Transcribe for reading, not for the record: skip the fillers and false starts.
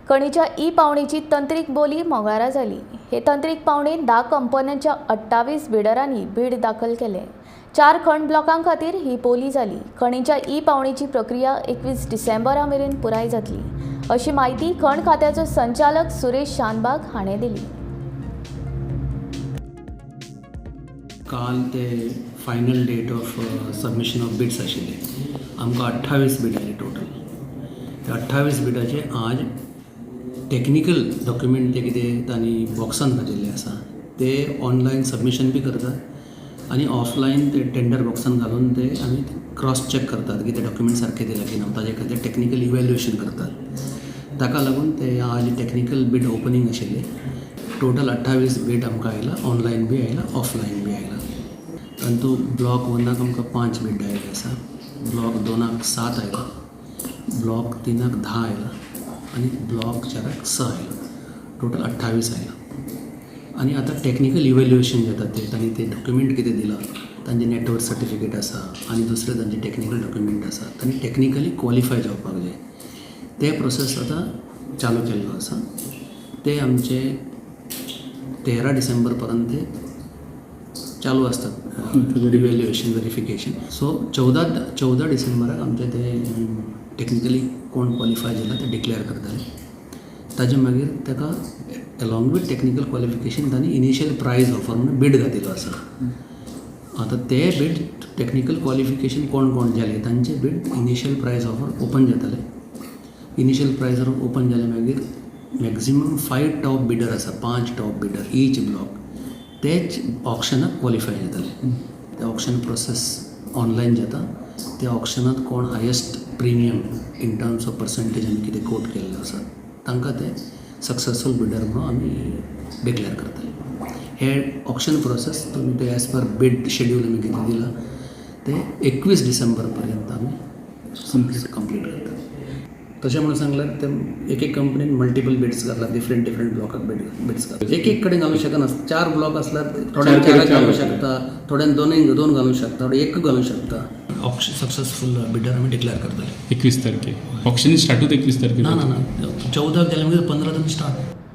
खणीच्या ई पावणेची तंत्रीक बोली मंगळारा जाली. हे तंत्रीक पावणेन 10 कंपन्यांच्या 28 बिडरांनी बीड दाखल केले. 4 खण ब्लॉकां खातीर ही बोली जाली. खणीच्या ई पावणेची प्रक्रिया 21 डिसेंबरा मेरेन पुराय जातली, अशी म्हायती खण खात्याचो संचालक सुरेश शानबाग हाणें दिली. काल ते final date of submission of bids आशिल्ले. आमकां 28 बीड आयले टोटल. ते 28 बिडाचे आज टॅक्निकल डॉक्युमेंट ते कितें तांणी बॉक्सान घातिल्ले आसा, ते ऑनलायन सबमिशन बी करतात आनी ऑफलायन ते टेंडर बॉक्सान घालून ते आमी क्रॉस चॅक करतात की ते डॉक्युमेंट सारके दिला की ना. ताजे खातीर टॅक्निकल इव्हॅल्युएशन करतात. ताका लागून ते आज टॅक्निकल बीड ओपनींग आशिल्लें. टोटल 28 बीड आमकां आयला. ऑनलायन बी आयला, ऑफलायन बी आयला. तातूंत ब्लॉक वनाक आमकां 5 बीड आयले आसा, ब्लॉक दोनाक 7 आयला, ब्लॉक तिनाक 10 आयला आनी ब्लॉक चाराक 6 आयला. टोटल 28 आयला. आनी आतां टॅक्निकल इव्हॅल्युएशन जाता. ते तांणी ते डॉक्युमेंट कितें दिलां, तांचे नेटवर्क सर्टिफिकेट आसा आनी दुसरे तांचे टॅक्निकल डॉक्युमेंट आसा, तांणी टॅक्निकली क्वॉलिफाय जावपाक जाय. ते प्रोसेस आतां चालू केल्लो आसा. ते आमचे 13 डिसेंबर पर्यंत ते चालू आसतात इव्हॅल्युएशन, व्हेरिफिकेशन. सो 14 डिसेंबराक आमचे ते टेक्निकली कोण क्वॉलिफाय जाला ते डिक्लेअर करतले. ताजे मागीर ताका एलॉंग वीथ टॅक्निकल क्वॉलिफिकेशन तांणी इनिशियल प्रायज ऑफर म्हणून बीड घातिल्लो आसा. आतां ते बीड टॅक्निकल क्वॉलिफिकेशन कोण कोण जाले, तांचे bid initial price offer open जातले. इनिशियल प्रायज ऑफर ओपन जाले मागीर मॅक्झिमम 5 टॉप बिडर आसा, 5 टॉप बिडर ईच ब्लॉक, तेच ऑक्शनाक क्वॉलिफाय जातले. ते ऑक्शन प्रोसेस ऑनलायन जाता. त्या ऑक्शनात कोण highest premium in terms of percentage आमी कितें कोट केल्लो आसा, तांकां ते सक्सेसफूल बिडर म्हणून आमी डिक्लेअर करतले. हे ऑक्शन प्रोसेस तुमी ते एज पर बीड शेड्यूल आमी कितें दिलां, ते 21 डिसेंबर पर्यंत आमी कंप्लीट करता. तशें म्हणून सांगल्यार ते एक एक कंपनीन मल्टिपल बिड्स घातला, डिफरंट डिफरंट ब्लॉकाक बिड्स घातला. एक एक कडेन घालूंक शकना. चार ब्लॉक आसल्यार थोड्यांक चार चाराक चार. घालूंक शकता, थोड्यांक दोनूय दोन घालूंक शकता, थोडे एक घालूंक शकता. ऑक्शन सक्सेसफूल बिडर आमी डिक्लेअर करतले. 21 तारखे ऑक्शन स्टार्टूच 21 तारखे? ना ना ना, 14क जालें मागीर 15 तुमी स्टार्ट.